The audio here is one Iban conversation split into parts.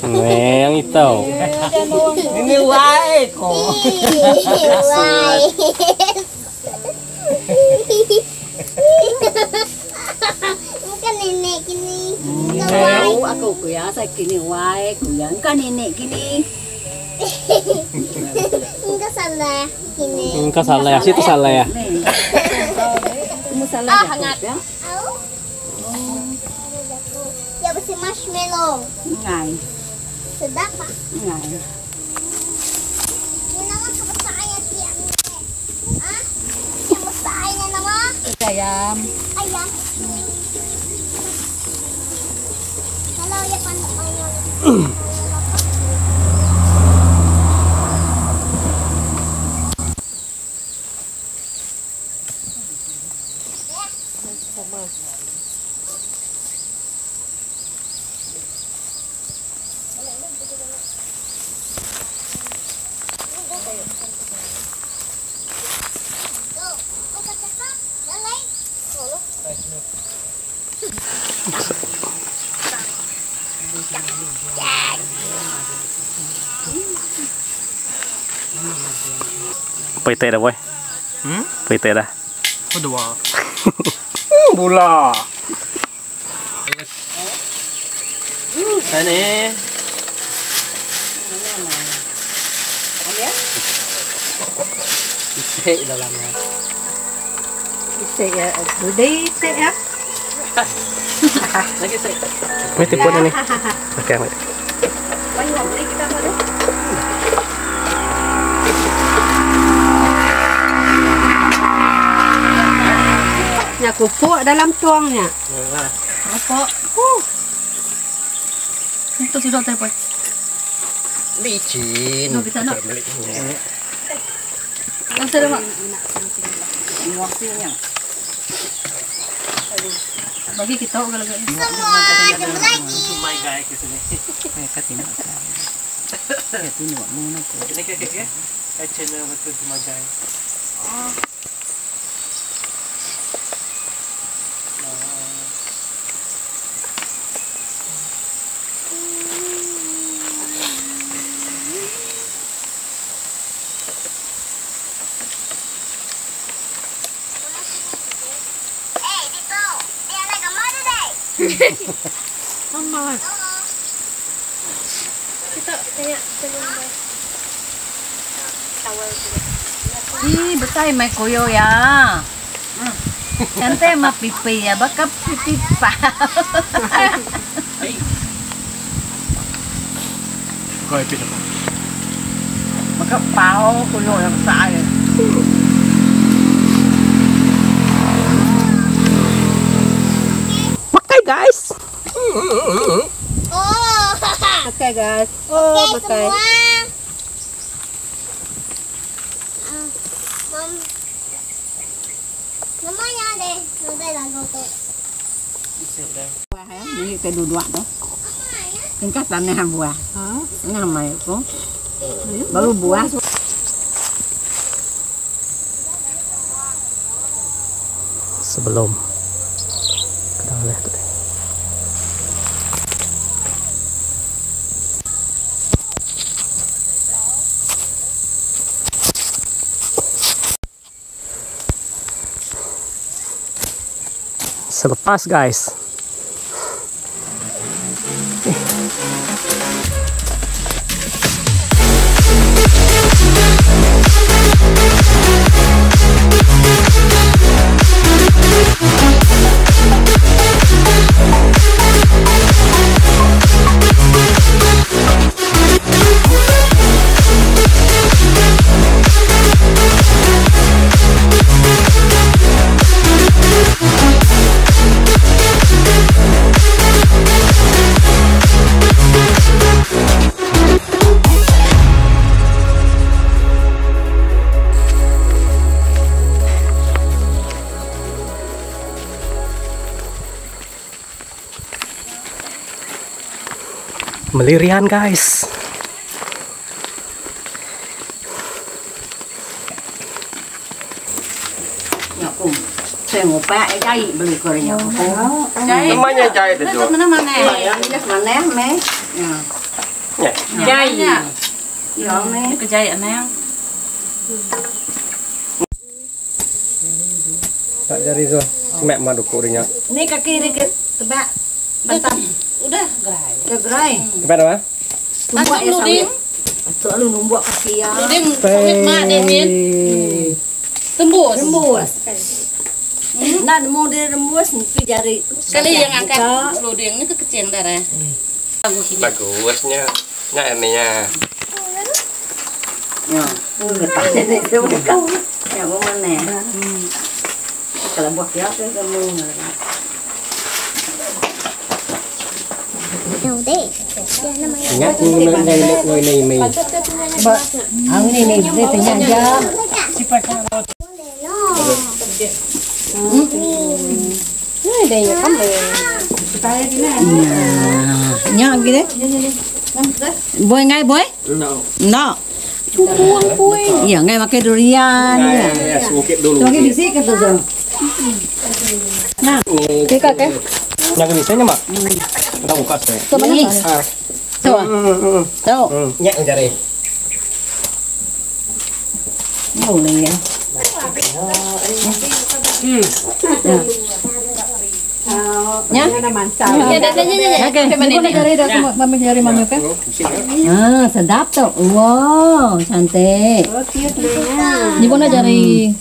Yang itu. Ini wae ko. Bukan nenek gini. Tahu aku kuya saya kini wae kuya bukan nenek gini. Enggak salah gini. Engkau salah ya, situ salah ya. Kamu salah Ah, ya, hangat. ya? Au. Ya bersih marshmallow. Ngai, Sedap pak. ngai. Ini nama kebesarannya tiang. Ah, yang besarnya nama Ayam. ayam. Kalau ya pandai ayam. Go. Oh, kacaka. Lalai. Pete dah boy. Pete dah. Apa dua? Bola. Ini. Isek dalamnya. Isek ya, bude isek ya. Lagi sek. Ini tipe ni. Okey, ambil. Banyak beli kita baru. Nya kupuk dalam tuangnya. Apa? Itu sudah telepon. Licin. No, bisa nak. Yang saya mak. Waktunya. Bagi kita kalau kalau. Semua jumpa lagi. My guy ke sini. Eh, katino. Muna ko. Ini ke ke ke. Channel betul my guy. Eh, Dito. Dia lagi mana deh? Mama. Kita tanya sebelum Ih, betul mai koyo ya. Nanti ma pipi ya, bakal pipi pa. Kau itu apa? Maka pau kulo yang saya. Makai guys. Oh. Okay guys. Oh, Oke pakai. semua. Ah, Mam. Namanya deh, nanti lagu tuh. Buah ya, ini kedua tu. Tingkat tanah buah. Nama itu. Baru buah. Sebelum kita lihat tu. Selepas guys. Melirian guys. Ya, um. Saya ngupak, cai beli korenya. Namanya cai itu. Mana mana? Mana me? Jai. Ke jai anang. Tak jari tu. Semek mah duku dia nya. Ni kaki dia ke tebak. Bantam. Udah gerai. Ke gerai. Tebak dah mah? Tumbuk ya sawit. Tu lalu numbuk kaki ya. Luding sawit mak dia min. Tembus. Tembus. Nak nemu dia tembus nanti jari. Sekali yang angkat luding ni ke kecil darah. Bagusnya. Nya ininya. Ya. Getah ni dia buka. Ya, mau mana? Kalau buah kia ke kamu. Ingat ni ni ni ni. Ang ni ni dia tanya aja. Nya gini. Boy ngai boy? No. No. Iya ngai pakai durian. Ya, sungkit dulu. Pakai bisi ke tu tu. Oke, oke. Yang bisanya mak? Kita buka sih. Ni. Tu. Tu. Nyak jari. Boleh ya. Nya. Ya, dah dah dah. Okey. Ni jari dah mami jari mami okey. Ah, sedap tu. Wow, cantik. Ni pun jari.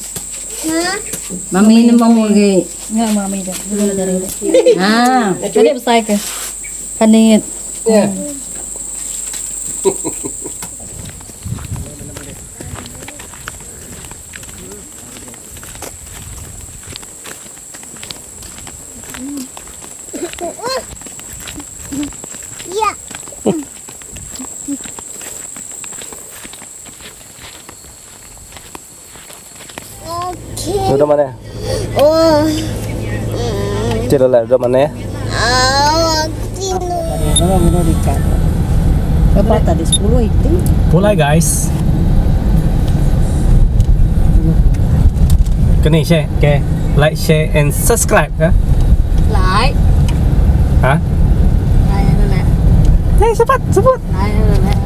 Mami ni mau lagi. Enggak mami dah. Ni jari. Ah, Jadi besar ke? Kanit. Ya. Ya. Okey. Sudah mana? Oh. Tidak lah, sudah mana ya? Oh, okey. berapa tadi 10 itu? Mulai guys. Kena share, okay? Like, share and subscribe, ya? Like. Ha? Like lah. Eh, cepat, sebut. Like lah.